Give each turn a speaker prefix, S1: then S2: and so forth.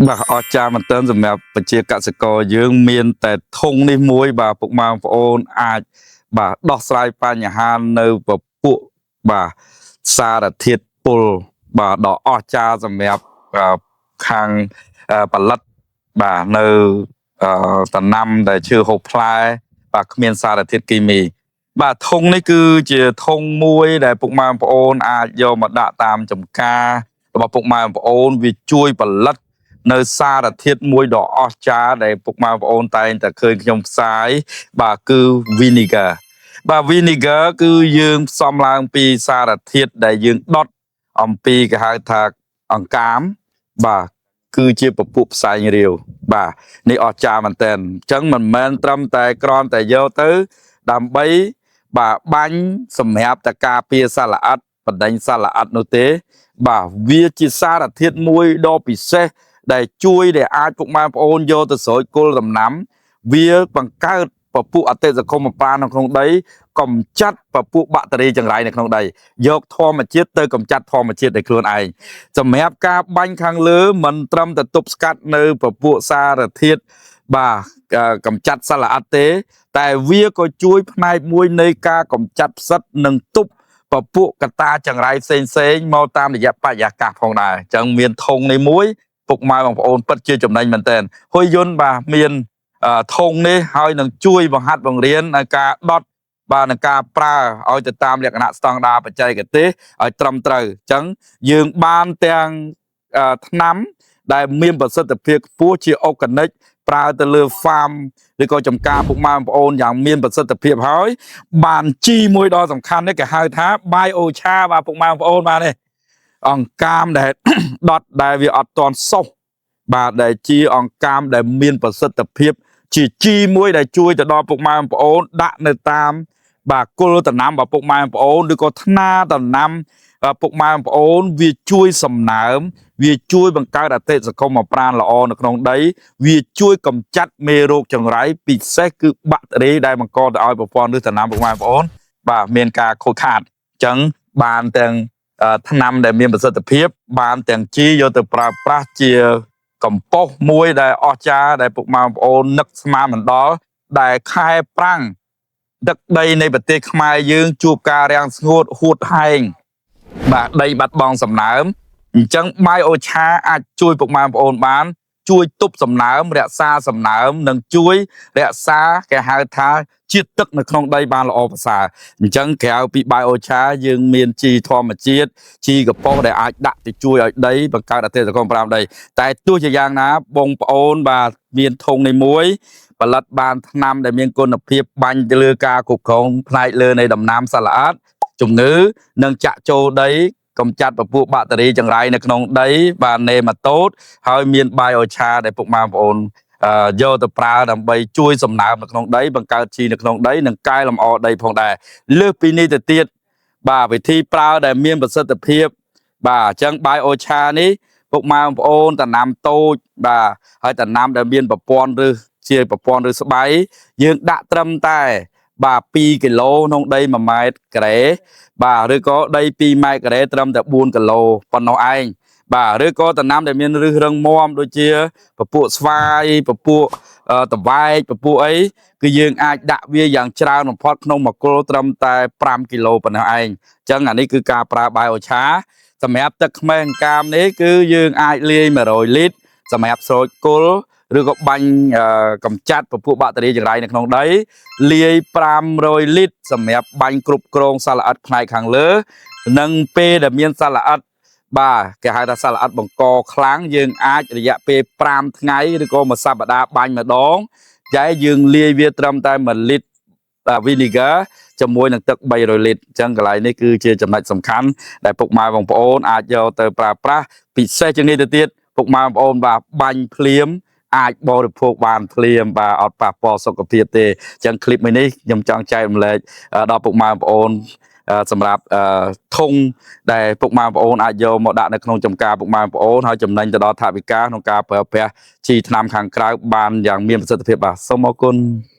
S1: បាទអស្ចារ្យមែនទែនសម្រាប់ប្រជាកសិករយើងមានតែធុងនេះមួយបាទពុកម៉ែបងប្អូនអាចបាទដោះស្រាយបញ្ហានៅពពួកបាទសារធាតុពុលបាទដ៏អស្ចារ្យសម្រាប់ខាងផលិតបាទនៅដំណាំដែលឈើហូបផ្លែបាទគ្មានសារធាតុគីមីបាទធុងនេះគឺជាធុងមួយដែលពុកម៉ែបងប្អូនអាចយកមកដាក់តាមចំការរបស់ពុកម៉ែបងប្អូនវាជួយផលិត នៅសារធាតុមួយដ៏អស្ចារ្យដែលពុកម៉ែបងប្អូនតែងតែឃើញខ្ញុំផ្សាយបាទគឺ vinegar បាទ vinegar គឺយើងផ្សំឡើងពីសារធាតុដែលយើងដុតអំពីគេហៅថាអង្កាមបាទគឺជាពពួកផ្សែងរាវបាទនេះអស្ចារ្យមែនតើអញ្ចឹងមិនមែនត្រឹមតែគ្រាន់តែយកទៅដើម្បីបាទបាញ់សម្រាប់តែការពារសត្វល្អិតបណ្ដេញសត្វល្អិតនោះទេ បាទវាជាសារធាតុមួយដ៏ពិសេស ដែលជួយដែលអាចពុកម៉ែបងប្អូនយកទៅស្រោចគល់ដំណាំ វាបង្កើតពពួកអតិសកុមប្រាណនៅក្នុងដីកំចាត់ពពួកបាក់តេរីចង្រៃនៅក្នុងដីយកធម្មជាតិទៅកំចាត់ធម្មជាតិដោយខ្លួនឯងសម្រាប់ការបាញ់ខាងលើមិនត្រឹមតែទប់ស្កាត់នៅពពួកសារធាតុបាទកំចាត់សត្វល្អិតទេ តែវាក៏ជួយផ្នែកមួយនៃការកំចាត់ផ្សិតនិងទប់ពពួកកតាចង្រៃផ្សេងផ្សេងៗមកតាមរយៈបរិយាកាសផងដែរអញ្ចឹងមានធុងនេះមួយ ពុកម៉ែបងប្អូនពិតជាចំណេញមែនទែនហ៊ុយយុនបាទមានធុងនេះហើយនឹងជួយបង្ហាត់បង្រៀនในការដុតបាទនឹងការប្រើឲ្យទៅតាមលក្ខណៈស្តង់ដារបច្ចេកទេសឲ្យត្រឹមត្រូវអញ្ចឹងយើងបានទាំងថ្នាំដែលមានប្រសិទ្ធភាពខ្ពស់ជាអូកានិកប្រើទៅលើ farm ឬក៏ចំការពុកម៉ែបងប្អូនយ៉ាងមានប្រសិទ្ធភាពហើយបានជីមួយដ៏សំខាន់នេះគេហៅថា biochar បាទពុកម៉ែបងប្អូនបាទនេះអង្កាមដែល ដុតដែលវាអត់តន់សុសបាទដែលជាអង្កាមដែលមានប្រសិទ្ធភាព ជាជីមួយដែលជួយទៅដល់ពុកម៉ែបងប្អូនដាក់នៅតាមបាទគល់ដំណាំរបស់ពុកម៉ែបងប្អូនឬក៏ថ្នាដំណាំពុកម៉ែបងប្អូនវាជួយសំណើមវាជួយបង្កើតអតិសកុមប្រាណល្អនៅក្នុងដី វាជួយកម្ចាត់មេរោគចង្រៃពិសេសគឺបាក់តេរីដែលបង្កទៅឲ្យប្រព័ន្ធឫសដំណាំពុកម៉ែបងប្អូនបាទមានការខូចខាតអញ្ចឹងបានទាំងថ្នាំដែលមានប្រសិទ្ធភាព បានទាំងជីយកទៅប្រើប្រាស់ជាកំប៉ុស្មួយដែលអស្ចារ្យដែលពុកម៉ែបងប្អូននឹកស្មានមិនដល់ដែលខែប្រាំងទឹកដីនៃប្រទេសខ្មែរយើងជួបការរាំងស្ងួតហួតហែងបាទដីបាត់បង់សំណើមអញ្ចឹងបាយអូឆាអាចជួយពុកម៉ែបងប្អូនបាន ជួយទប់សំណើមរក្សាសំណើមនិងជួយរក្សាគេហៅថាជាតិទឹកនៅក្នុងដីបានល្អប្រសើរអញ្ចឹងក្រៅពីបាយអូឆាយើងមានជីធម្មជាតិជីកប៉ុសដែលអាចដាក់ទៅជួយឲ្យដីបង្កើតអតិសកម្ម5ដីតែទោះជាយ៉ាងណាបងប្អូនបាទមានធុងនេះមួយផលិតបានថ្នាំដែលមានគុណភាពបាញ់ទៅលើការគ្រប់គ្រងផ្នែកលើនៃដំណាំសត្វល្អិតជំងឺនិងចាក់ចូលដីកម្ចាត់ពពួកបាក់តេរីចង្រៃនៅក្នុងដីបាទនេម៉ាតូតហើយមានបាយអូឆាដែលពុកម៉ែបងប្អូនយកទៅប្រើដើម្បីជួយសំណើមនៅក្នុងដីបង្កើតជីនៅក្នុងដីនិងកែលម្អដីផងដែរលើសពីនេះទៅទៀតបាទវិធីប្រើដែលមានប្រសិទ្ធភាពបាទអញ្ចឹងបាយអូឆានេះពុកម៉ែបងប្អូនតំណាំតូចបាទហើយតំណាំដែលមានប្រព័ន្ធឬជាប្រព័ន្ធឬស្បៃយើងដាក់ត្រឹមតែបាទ2គីឡូក្នុងដី1ម៉ែត្រការ៉េបាទឬក៏ដី2ម៉ែត្រការ៉េត្រឹមតែ4គីឡូប៉ុណ្ណោះឯងបាទឬក៏តំណាំដែលមានឫសរឹងមាំដូចជាពពួកស្វាយពពួកតវែកពពួកអីគឺយើងអាចដាក់វាយ៉ាងច្រើនបំផុតក្នុងមួយគល់ត្រឹមតែ5គីឡូប៉ុណ្ណោះឯងអញ្ចឹងអានេះគឺការប្រើបាយអូឆាសម្រាប់ទឹកខ្មេះអង្កាមនេះគឺយើងអាចលាយ100លីត្រសម្រាប់ស្រោចគល់ឬក៏បាញ់កម្ចាត់ពពួកបាក់តេរីចង្រៃនៅក្នុងដីលាយ500លីត្រសម្រាប់បាញ់គ្រប់គ្រងសត្វល្អិតផ្នែកខាងលើនិងពេលដែលមានសត្វល្អិតបាទគេហៅថាសត្វល្អិតបង្កខ្លាំងយើងអាចរយៈពេល5ថ្ងៃឬក៏មួយសប្តាហ៍បាញ់ម្ដងតែយើងលាយវាត្រឹមតែ1លីត្រ vinegar ជាមួយនឹងទឹក300លីត្រអញ្ចឹងកន្លែងនេះគឺជាចំណុចសំខាន់ដែលពុកម៉ែបងប្អូនអាចយកទៅប្រើប្រាស់ពិសេសជាងនេះទៅទៀតពុកម៉ែបងប្អូនបាទបាញ់ភ្លាមអាចបរិភោគបានភ្លាមបាទអត់ប៉ះពាល់សុខភាពទេអញ្ចឹងឃ្លីបមួយនេះខ្ញុំចង់ចែករំលែកដល់ពុកម៉ែបងប្អូនសម្រាប់ធុងដែលពុកម៉ែបងប្អូនអាចយកមកដាក់នៅក្នុងចំការពុកម៉ែបងប្អូនហើយចំណេញទៅដល់ថវិកាក្នុងការប្រើប្រាស់ជីថ្នាំខាងក្រៅបានយ៉ាងមានប្រសិទ្ធភាពបាទសូមអរគុណ។